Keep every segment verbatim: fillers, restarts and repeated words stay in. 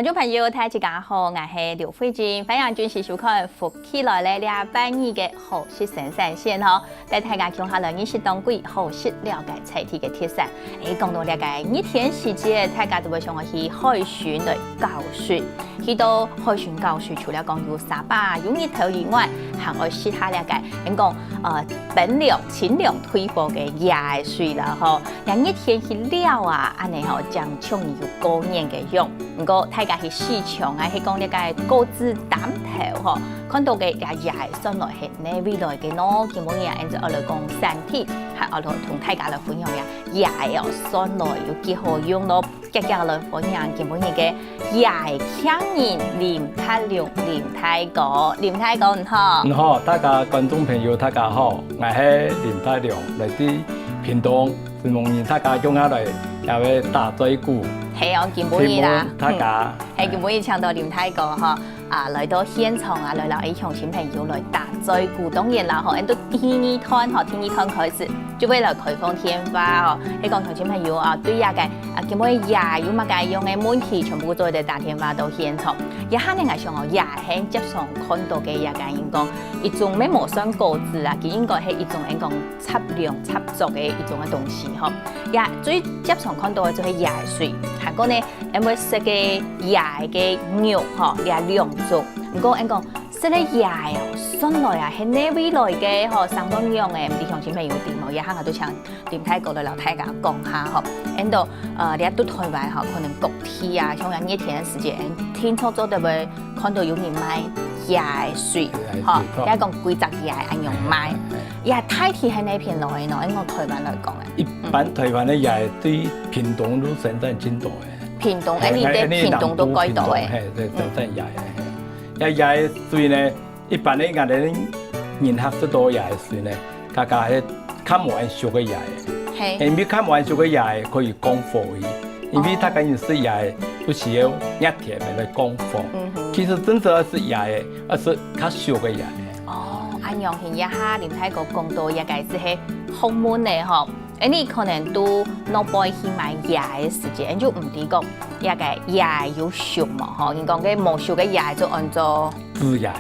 觀眾朋友，大家好，𠊎係劉慧君，歡迎準時收看《福氣來了》這半日个好食生產線吼，帶大家共下來認識當地，好食了解在地个特產。誒，講到這个熱天時節，大家都會想要去海脣來搞水。去到海脣搞水，除了講有沙巴、有日頭以外，還愛食下這个，人講，呃，冰涼、清涼退火个椰仔水啦吼。 這熱天去尞啊，恁呢吼，正像有過年个樣。毋過大家去市場啊，去講這个果子擔頭吼，看到个這椰仔算來係哪位來个呢？今晡日啊，𠊎就愛來講產地，還愛來同大家來分享這椰仔哦，算來有幾好用咯。遽遽來歡迎今晡日个 椰仔達人林達良林大哥，林大哥你好。你好，大家觀眾朋友大家好，𠊎係林達良，來自屏東，承蒙你大家共下來這位打嘴鼓。係哦，今晡日啦，承蒙大家。嗯，係今晡日請到林大哥吼，啊，來到現場啊，來摎鄉親朋友來打嘴鼓。當然啦吼，𠊎兜第二段吼，第二段開始 就會來開放電話哦。係講鄉親朋友啊，對這个啊，今晡日有麼个樣个問題，全部做得打電話到現場。這下呢，𠊎想哦，這係接上看到个這个人講，一種乜無算果子啊，佢應該係一種人講插梁插座个一種个東西吼。也最接上看到个就係椰水，還過呢，因為食个椰个肉吼，這兩種。毋過人講食个椰哦，算來啊，係哪位來个吼，生到樣个，毋知鄉親朋友知無？這下𠊎都請 林大哥來摎大家講下吼，𠊎兜呃，這在台灣吼，可能各地啊，像這熱天个時節，定著做得會看到有人賣椰水，吼，也講幾隻椰恁樣賣。也大體係哪片來个呢？應該台灣來講个。一般台灣个椰對屏東就生產盡多个。屏東，哎，你在屏東都蓋多个。係，對，生產椰个。也椰水呢， 一般个𠊎兜人客食到个椰仔水呢，較較係較無恁熟个椰仔。係。因為較無恁熟个椰仔可以降火氣，因為大家人食椰仔都需要熱天來降火。其實真正愛食椰仔，愛食較熟个椰仔。哦，恁樣形，這下林大哥講到這个就係學問个吼。 哎，你可能都外背去買椰个時節，就毋知講這个椰有熟無吼？人講个無熟个椰就安到紫椰，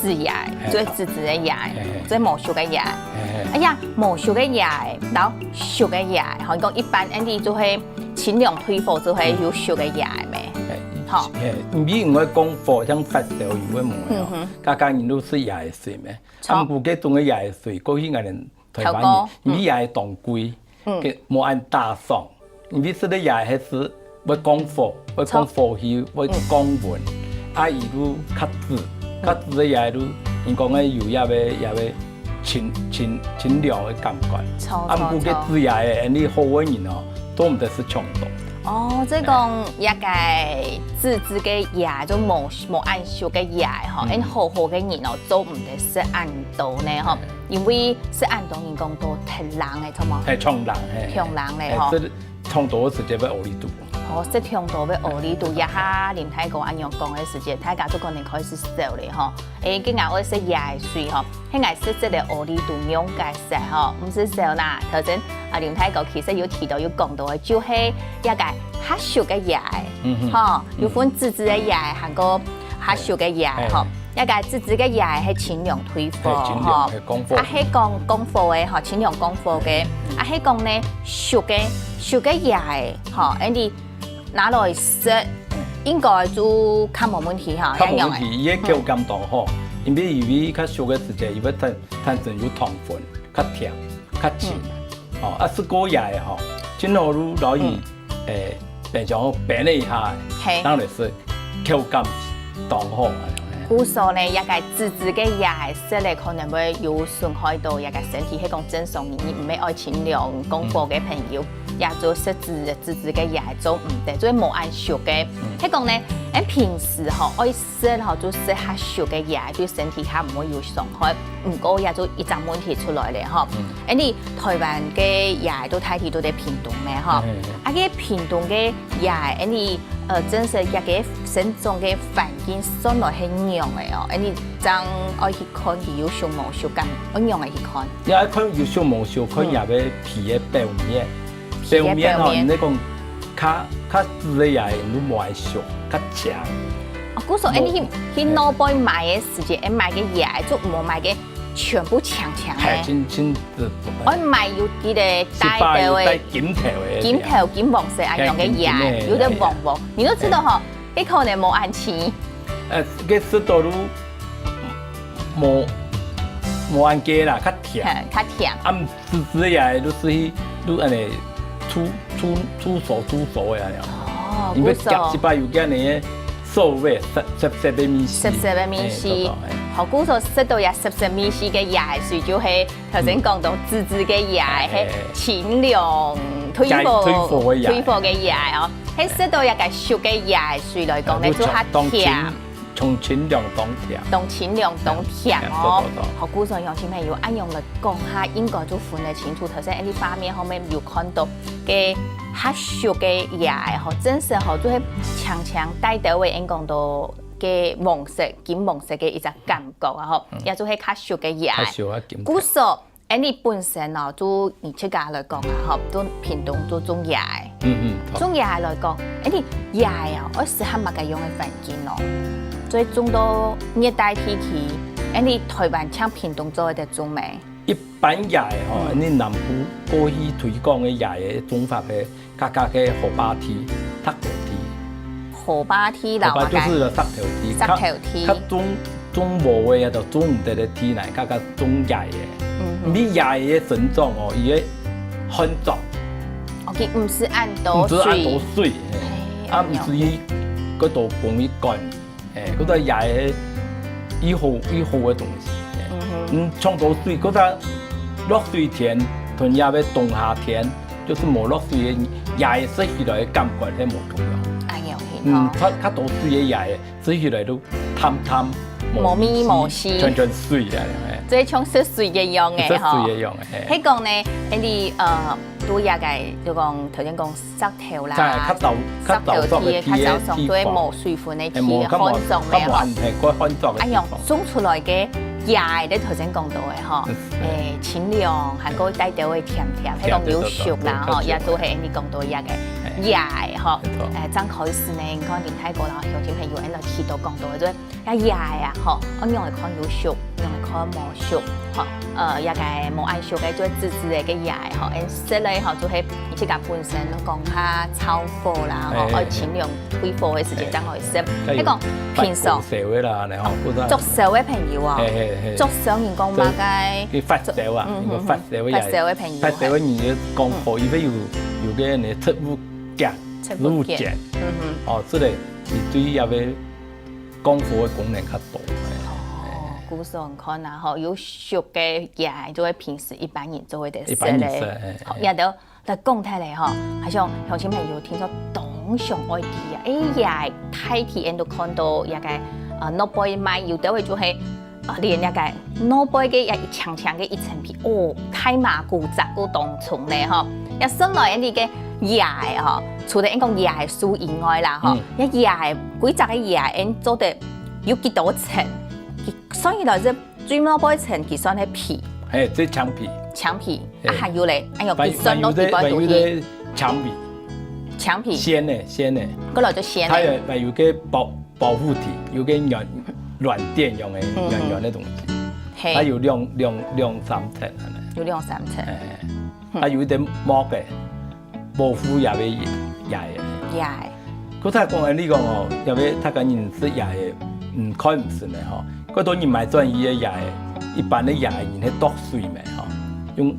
紫椰，係，就係紫紫个椰，係，係，就係無熟个椰。係，係。哎呀，無熟个椰，摎熟个椰，吼，人講一般恁樣就係清涼退火，就係有熟个椰咩？係，吼。係，你毋會降火，像發燒，你會無个哦。嗯哼。家家人都食椰水咩？著。啊，毋過這種个椰水，過去𠊎兜 台灣人，因為椰仔當貴，佢無恁打爽，因為食个椰仔係會降火，會降火氣，會降溫，啊，佢就較紫，較紫个椰仔就，人講个有這个這个清清清涼个感覺。著，啊，毋過个紫椰仔，恁樣好个人哦，做毋得食傷多。哦，所以講，這个紫紫个椰就無無恁熟个椰吼，恁好好个人哦，做毋得食恁多呢吼。 因為食恁多人講到忒冷个，著無？係，忒冷，係。忒冷咧，吼。係，食忒多个時節會屙痢肚。哦，食忒多會屙痢肚，這下林大哥恁樣講个時節，大家都可能開始笑咧，吼。誒，今日愛食椰水吼，係𠊎食這个屙痢肚仰結煞吼，毋使笑啦。頭先啊，林大哥其實有提到有講到个，就係這个較熟个椰，嗯哼，吼，有分紫紫个椰，還過較熟个椰，係，吼。 這个紫紫个椰係清涼退火，係，清涼，吼，係，降火。啊，係講降火个，吼，清涼降火个。啊，係講呢，熟个，熟个椰，吼，恁樣拿來食，應該就較無問題，吼，較無問題，恁樣个。佢个口感當好，因為佢較熟个時節，佢會產產生有糖分，較甜，較清。 哦，啊，食過椰仔吼，盡好就摎佢，誒，冰箱冰一下，係，當然係口感當好啊。故所呢，這个紫紫个椰仔食咧，可能會有損害到這个身體。係講正常人，你毋係愛清涼降火个朋友，也做食紫紫紫个椰仔做毋得，做無恁熟个。係講呢，俺平時吼愛 食吼，就食較熟个椰，對身體較毋會有傷害。毋過也就一隻問題出來咧吼。恁樣台灣个椰都大體都在屏東咩吼。啊，該屏東个椰，恁樣呃，真實這个生長个環境算來係仰个哦。恁樣正愛去看佢有熟無熟，敢仰个去看？你愛看有熟無熟，看佢个皮个表面。皮个表面吼，表面。你講較較煮个也都無恁熟，較青。哦，故所，哎，你去去外背買个時節，哎，買个也就無買个全部青青个。係，真真係。愛買有佢个帶頭个，帶金頭个，金頭金黃色啊，樣个也，有點黃黃。你都知道吼，佢可能無恁青。呃，个食到都無無恁个啦，較甜，較甜。啊， 煮煮个也都係去都恁呢煮煮煮熟煮熟个啊。哦，因為夾一擺有个恁呢个臊味，澀澀个味緒，澀澀个味緒。好，故所食到也澀澀味緒个也，所以就係頭先講到滋滋个也，係清涼退火退火个也，退火个也哦。係食到也个熟个也，所以來講呢，就較甜。 從清涼當甜。當清涼當甜哦。好，故所鄉親朋友，恁樣來講哈，應該就分得清楚。頭先𠊎俚畫面後面有看到个較熟个也吼，真實吼，就係青青帶頭个，𠊎俚講到个黃色、金黃色个一隻感覺啊吼，也就係較熟个也。較熟啊，金。故所 𠊎俚本身哦，就你自家來講啊，吼，就屏東就種也个。嗯嗯，種也个來講，𠊎俚也个哦，愛適合麼个樣个環境哦？所以種到熱帶地區，𠊎俚臺灣像屏東做得種無？一般也个吼，𠊎俚南部過去推廣个也个種法係 較較个河壩地、石頭地。河壩地啦，河壩就係石頭地，石頭地。較較種種無个啊，就種毋得个地泥，較較種也个。嗯，你也个生長哦，佢个旱作，哦，佢毋使恁多水，毋使恁多水，啊，毋使佢過多pommes。 欸，該个也係一好一好个東西。嗯，像到水，該个落水田，同也个冬夏天，就係無落水个，也係食起來个感覺係無同樣。哎喲，嗯，較較多水个也係食起來都淡淡，無味無緒，全全水啊，欸。所以像食水个樣个，食水个樣个，係講呢，你呃，都也个就講頭先講 石頭啦，較早較早熟个地个地方，就係無水分个地个旱作个吼。哎喲，種出來个也个，你頭先講到个吼，欸，清涼，還過帶兜个甜甜，係講有熟啦吼，也就係你講到个也个吼。欸，正開始呢，你看林大哥啦，鄉親朋友，𠊎俚提到講到个，就係 這也个啊，吼，愛仰仔看有熟，仰仔看無熟，吼，呃，這个無恁熟个，就係滋滋个个也个，吼，恁食个吼，就係自家本身講較燥火啦，吼，愛清涼退火个時節正好食。係講平常燒个啦，然後或者做燒个朋友啊，做燒人講麼个？佢發燒啊，發燒个也，發燒个朋友，發燒个人就講可以，有有个呢，食物鹼，食物鹼，哦，這个佢對這个 降火个功能較大。哦，故所看啊，吼，有熟个也就係平時一般人做得食个。一般人食，欸，欸。好，也都來講忒咧吼，好像鄉親朋友聽說當想愛知啊，欸，也大體𠊎都看到這个呃，外背賣有兜个就係 啊，連這个外背个也一層層个一層皮，哦，大麻古雜古當重呢吼。也算來你个也个吼，除了𠊎講也个樹以外啦吼，也也个規隻个也个做得有幾多層？佢算起來係最外背層，佢算係皮，係最強皮，強皮，啊還有咧，哎喲，佢算落底背肚去，強皮，強皮，先呢，先呢，過來就先呢，它有還有个包 保護體，有个軟軟墊樣个軟軟个東西，係，它有兩兩兩三層恁呢，有兩三層，欸，它有一點膜个，保護這个也个。也个。剛才講恁呢講哦，這个大家人食也个，嗯，看毋出个吼，過多人買轉去个也个，一般个也个人係剁碎个吼，用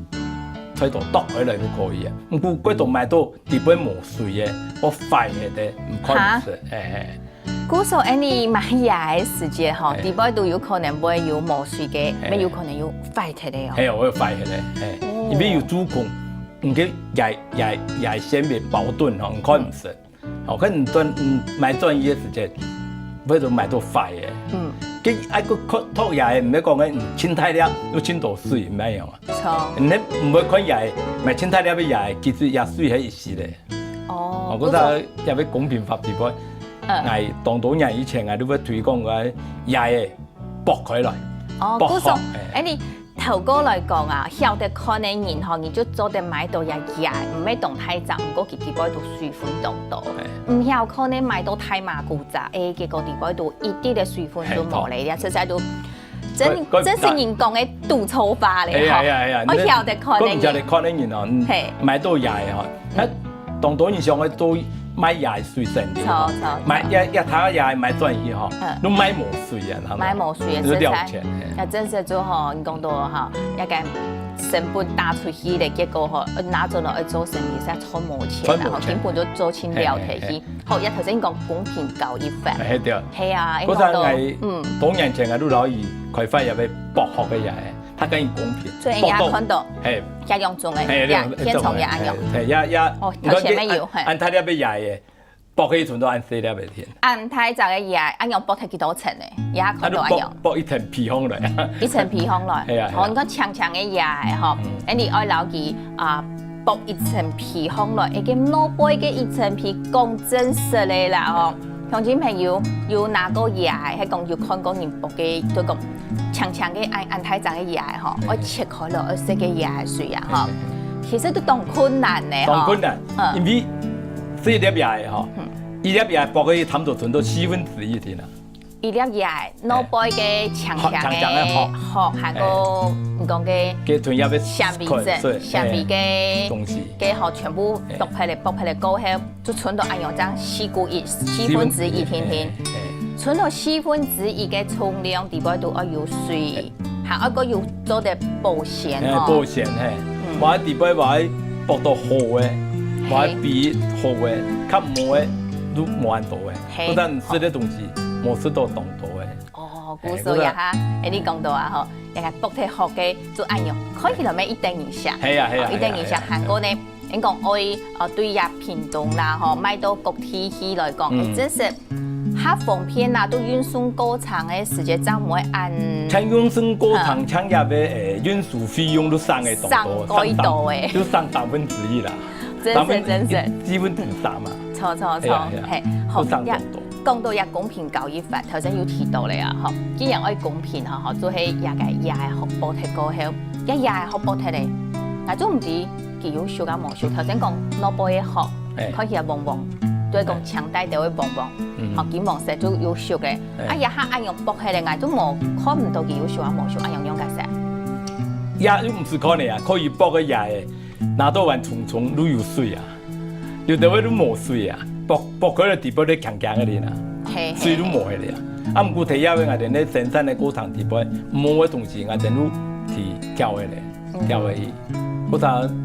菜刀剁開來就可以个。毋過過多買到底背無碎个，或壞忒个，毋看毋出，欸。 故所恁呢買也个時節吼，底背都有可能會有無水个，也有可能有壞忒个哦。係，會壞忒个，係，因為有蛀空，你个也也也先被包頓吼，你看毋出。哦，可能轉嗯買轉去个時節，會都買到壞个。嗯，佢愛个托托也个，毋係講个清大粒，又清到水，毋係樣啊。錯，你毋會看也買清大粒个也，其實也水係一時个。 哦，我覺得也要公平法底背，𠊎當多年以前𠊎都會推廣个也个剝開來，哦，剝殼，故所，欸，你頭頭過來講啊，曉得看个人吼，你就做得買到這个，毋係當大隻，毋過佢底背都水分當多。毋曉看个買到大嫲牯隻，欸，結果底背都一滴个水分都無咧，這實在都真真係人講个毒草花咧吼。係啊係啊係啊，愛曉得看个人。講曉得看个人哦，買到這个吼，該當多人想愛做賣這个水生个吼，買這這頭這个賣轉去吼，都賣無水啊，買無水啊，就了錢。也真係做吼，你講到吼，這个成本打出去咧，結果吼，拿轉來愛做生意，實在賺無錢啊，根本就做盡了忒去。好，也頭先講公平交易法，係對。係啊，你講到，嗯，多年前啊，陸老師開發也會剝殼个也，他跟你公平，所以人家看到，係，這兩種个，係，也現場也恁樣，係，也也，哦，頭前面有，係，按他那邊也，剝去全都按細粒个天，按大隻个也，恁樣剝忒幾多層呢？也看到恁樣，剝一層皮紅來，一層皮紅來，係啊，哦，你講強強个也吼，哎，你愛了解啊。 剝一層皮紅來，一个外背个一層皮，講真實个啦吼。鄉親朋友有拿過這个，係講有看過人剝个，就講長長个恁恁大隻个這个吼，愛切開來，愛食个這个水啊吼。其實都當困難呢吼。當困難，因為這一粒這个吼，一粒這个剝个差不多存到四分之一定啊。 一粒這个外背个長長个殼，殼，還過你講个，个存入个纖維質，纖維个東西，个殼全部剝忒了，剝忒了過後，就存到恁樣正四分一，四分之一定定，存到四分之一个重量底背都愛有水，還愛過有做得保鮮吼。保鮮嘿，無底背無剝到好个，無比好个，較無个，都無恁多个。 嘿，不但食个東西，無食到當多个。哦，故所呀哈，哎，你講到啊吼，人家剝忒殼个就恁樣，看起來乜一等一下，係啊係啊，一等一下，還過呢，人講愛哦對呀屏東啦吼，賣到各地去來講，真係較方便啦，都運送過程个時間正毋會恁。像運送過程，像這个誒運輸費用都省个當多，省過多誒，就省三分之一啦。真係真係，四分之三嘛。 著著著，係，好，也講到也公平交易法，頭先有提到了啊，吼，既然愛公平吼，吼，做係也个也个學博特過後，也也个學博特咧，𠊎就毋知佢有熟啊無熟。頭先講外背个殼，看起來黃黃，就係講強大个會黃黃，吼，金黃色就有熟个，啊，也下恁樣剝起來，𠊎就無看毋到佢有熟啊無熟，恁樣樣个色。也又毋使看个啊，可以剝个也个，拿到碗重重都有水啊。 有兜位都無水啊，剝剝開了底背都強強个哩啦，水都無个哩啊。啊，毋過第一位𠊎等咧生產个過程底背，無个東西，𠊎等都提挑个咧，挑个去，過程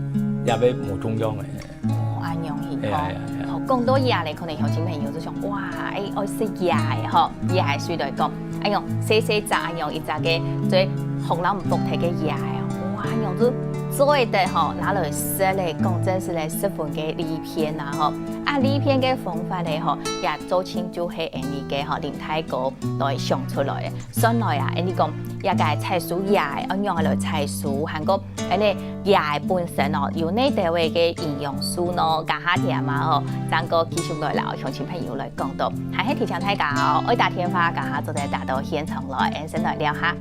也會無重樣个。哦，恁樣去吼。係啊係啊係啊。好，講到這咧，可能鄉親朋友就想，哇，哎，愛食這个吼，這个水來講，哎喲，細細隻，哎喲，一隻个，最紅藍薄體个這个哦，哇，哎喲，就做得吼，拿來食咧，講真係咧，十分个利 片啊吼。啊，利片个方法咧吼，也做親就係恁呢个吼，林大哥來想出來个。算來啊，恁呢講，這个採收這个，愛仰般來採收，還過恁呢這个本身哦，有哪兜位个營養素呢？加下添嘛吼，正過繼續來摎鄉親朋友來講到。還係提醒大家哦，愛打電話，加下做得打到現場來，𠊎先來尞下。